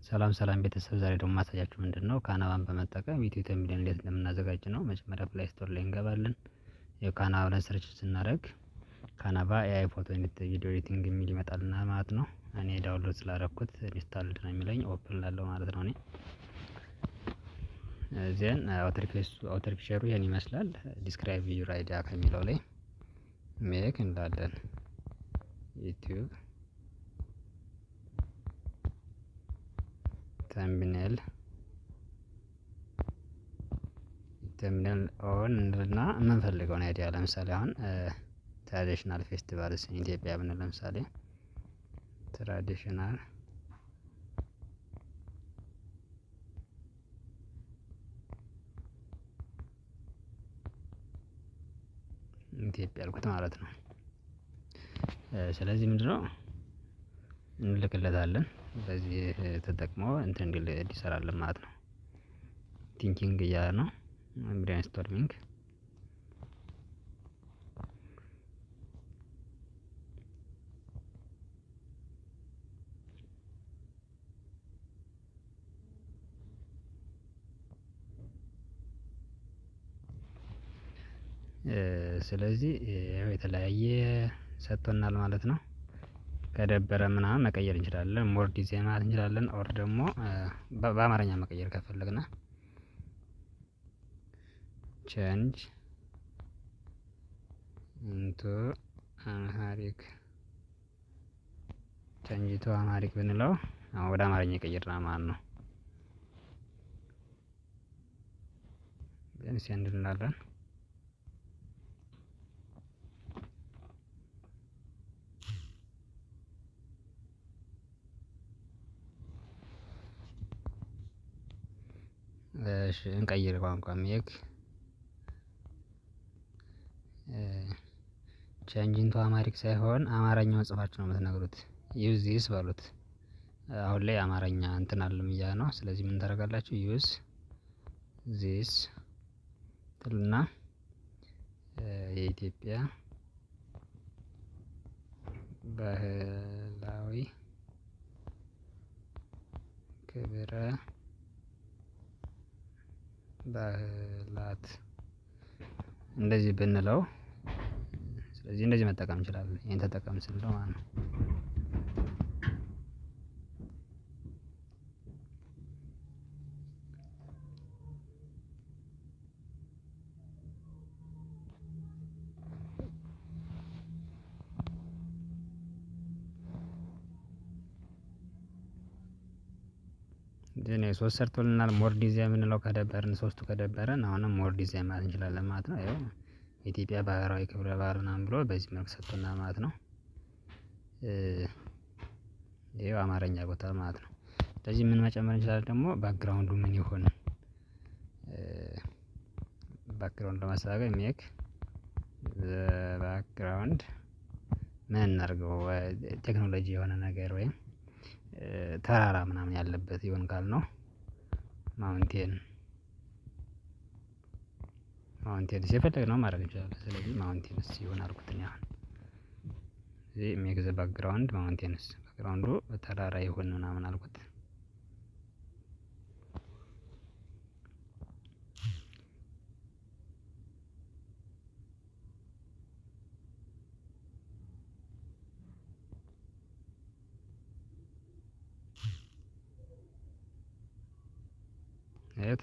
ሰላም ሰላም ቤተሰብ፣ ዛሬ ደግሞ ማሳያችሁ ምንድነው Canva ን በመጠቀም YouTube thumbnail እንዴት እንደምናዘጋጅ ነው። መጀመሪያ Play Store ላይ እንገባለን። የ Canva ብለን search ስናደርግ Canva AI photo video editing የሚል ይመጣልናል ማለት ነው። እኔ download ስላደረኩት installed ነው የሚለኝ፣ open ላለው ማለት ነው። እኔ then outer feature ኡ ይሄን ይመስላል። Describe your idea ከሚለው ላይ make እንላለን፣ YouTube thumbnail on እንልና የምንፈልገውን idea፣ ለምሳሌ አሁን traditional festivals ኢትዮጵያ ብንል፣ ለምሳሌ traditional ኢትዮጵያ አልኩት ማለት ነው። ስለዚህ ምንድነው እንልክለታለን፣ በዚህ ተጠቅሞ እንትን እንዲል እንዲሰራልን ማለት ነው። Thinking እያለ ነው፣ brainstorming። ስለዚህ የተለያየ ሰጥቶናል ማለት ነው። ከደበረ ምናምን መቀየር እንችላለን፣ more design ማለት እንችላለን። Or ደግሞ በአማርኛ መቀየር ከፈለግን change into Amharic፣ change to Amharic ብንለው አሁን ወደ አማርኛ ይቀይርናል ማለት ነው። Then send እንላለን። እሺ፣ እንቀይር ቋንቋ፣ make change into Amharic ሳይሆን አማርኛውን ጽፋችሁ ነው የምትነግሩት። Use this በሉት። አሁን ላይ አማርኛ እንትን አለም እያለ ነው። ስለዚህ ምን ታደርጋላችሁ? Use this ትሉና የኢትዮጵያ ባህላዊ ክብረ በዓላት እንደዚህ ብንለው፣ ስለዚህ እንደዚህ መጠቀም እንችላለን። ይሄን ተጠቀም ስንለው ማለት ነው። ሶስት ሰርቶልናል። More design የምንለው ከደበረን፣ ሶስቱ ከደበረን አሁንም more design ማለት እንችላለን ማለት ነው። ይኸው የኢትዮጵያ ባህላዊ ክብረ በዓል ምናምን ብሎ በዚህ መልክ ሰጥቶናል ማለት ነው። ይኸው አማርኛ ቦታ ማለት ነው። ስለዚህ ምን መጨመር እንችላለን ደግሞ? Background ኡ ምን ይሆን? Background ለማስተካከል make background ምን እናድርገው? ቴክኖሎጂ የሆነ ነገር ወይም ተራራ ምናምን ያለበት ይሆን ካልነው mountain የፈለግነውን ማድረግ እንችላለን። ስለዚህ mountains ይሁን አልኩት እኔ አሁን። እዚህ make the background mountains፣ background ኡ ተራራ ይሁን ምናምን አልኩት።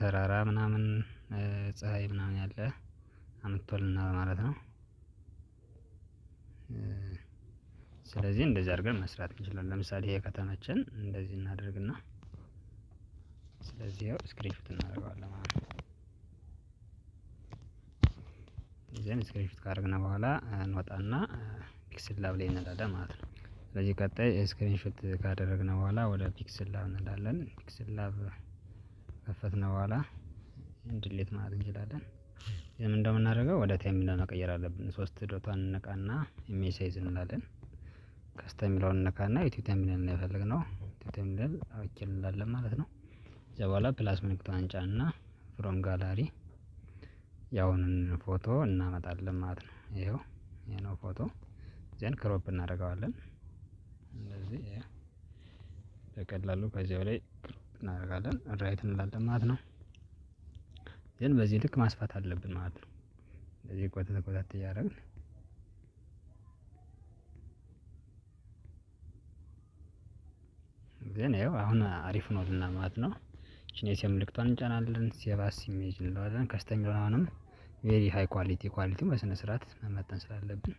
ተራራ ምናምን፣ ፀሀይ ምናምን ያለ አምጥቶልናል ማለት ነው። ስለዚህ እንደዚህ አድርገን መስራት እንችላለን። ለምሳሌ ይሄ ከተመቸን እንደዚህ እናደርግና ስለዚህ ያው screenshot እናደርገዋለን ማለት ነው። Then screenshot ካደረግን በኋላ እንወጣና PixelLab ላይ እንሄዳለን ማለት ነው። ስለዚህ ቀጣይ screenshot ካደረግን በኋላ ወደ PixelLab እንሄዳለን። PixelLab ከፈትን በኋላ delete ማለት እንችላለን። ይህም እንደምናደርገው ወደ thumbnail መቀየር አለብን። ሶስት dot ኧን እንነካና image size እንላለን። Custom የሚለውን እንነካና YouTube thumbnail ነው የፈለግነው፣ YouTube thumbnail okay እንላለን ማለት ነው። ከዚያ በኋላ plus ምልክቷን እንጫንና from gallery ያሁኑን ፎቶ እናመጣለን ማለት ነው። ይኸው ይሄ ነው ፎቶ። Then crop እናደርገዋለን። እንደዚህ በ በቀላሉ ከዚያው ላይ እናደርጋለን፣ right እንላለን ማለት ነው። ግን በዚህ ልክ ማስፋት አለብን ማለት ነው። እንደዚህ ጎተት ጎተት እያደረግን ግን ይኸው አሁን አሪፍ ሆኖልናል ማለት ነው። እቺን የ save ምልክቷን እንጫናለን፣ save as image እንለዋለን። Custom አሁንም very high quality፣ quality ውን በስነ ስርዓት መመጠን ስላለብን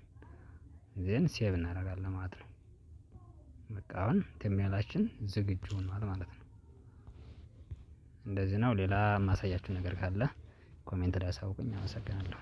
then save እናደርጋለን ማለት ነው። በቃ አሁን thumbnail ኣችን ዝግጁ ሆኗል ማለት ነው። እንደዚህ ነው። ሌላ ማሳያችሁ ነገር ካለ comment ላይ አሳውቁኝ። አመሰግናለሁ።